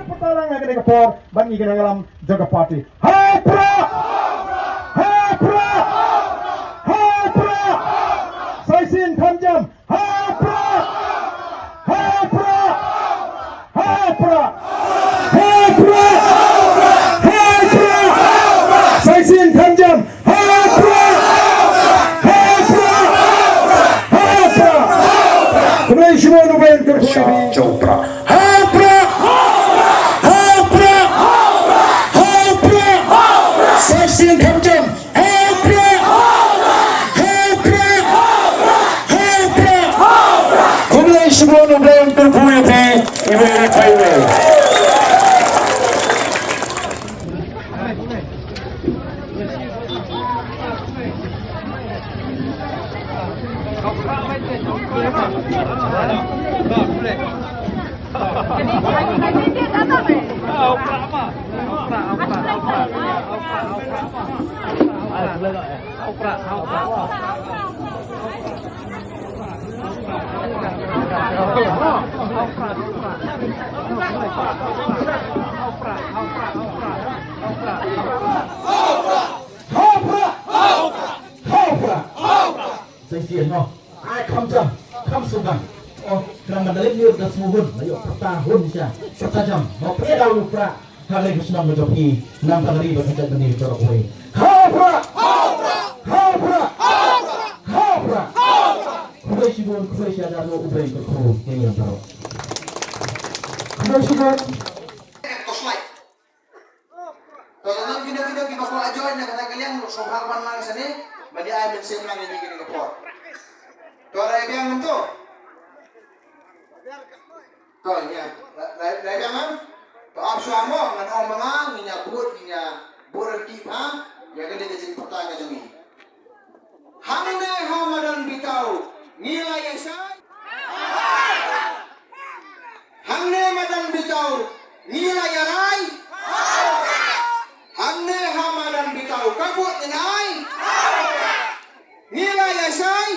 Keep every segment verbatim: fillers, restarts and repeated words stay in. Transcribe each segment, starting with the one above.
Pyrta lang ha kane ka por bad ngi ki nongïalam jong ka party. Ha u Prah! Ha u Prah! Ha u Prah! Sa shisien kham jam. Ha u Prah! Ha u Prah! Ha u Prah! Ha u Prah! Ha u Prah! Sa shisien kham jam. Ha u Prah! Ha u Prah! Ha u Prah! Khublei shibun, u Blei un kyrkhu ïa phi. Ha u Prah! Ha u Prah! Ha u Prah! Ha u Prah! Sa shisien kham jam. Ha u Prah! Ha u Prah! Ha u Prah! Khublei shibun, u Blei un kyrkhu ïa phi iwei pa iwei. Ha u Prah! Ha u Prah! Sa shisien, no. Ai kham jam, kham sngewbha. Oh, khnang ban da leit ïa da sngewhun, la ïoh pyrta hun sha, pyrta jam. Mo pyrta u Prah. Ha kane ka shnong ka jong phi, nangta ka ri bad ka jaitbynriew baroh kawei. Ha u Prah! Ha u Prah! Ha u Prah! Khublei shibun, khublei shihajar nguh, u Blei un kyrkhu ïa ngi baroh. Khublei shibun. To, to, to, kino, kino, kino, ko ajoy na kata ka liang, sngewbha ban lang sani, ba dei ai mynsiem lang ïa ngi kine ki por. To, rai biang to. To, ïa, rai, rai, rai biang, ha? To, ap shuwa mo, ngan ong ma nga, ngin ïa bud, ngin ïa bud ryntih bha, ïa kane ka jingpyrta ka jong ngi. Hangne ha madan Bitaw ngi la ïa shai. Hangne madan Bitaw ngi la ïa rai. Hangne ha madan Bitaw ka vote ngin ai. Ngi la ïa shai.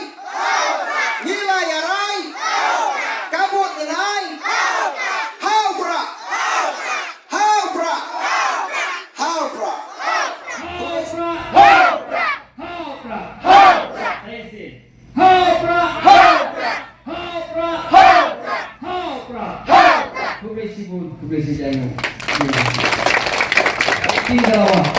Ngi la ïa rai. Ka vote ngin ai. Ha u Prah. Ha u Prah. Ha u Prah. Ha u Prah! Ha u Prah! Ha u Prah! Ha u Prah! Ha u Prah! Ha u Prah! Ha u Prah! Khublei shibun, khublei shibun. Ti da wa.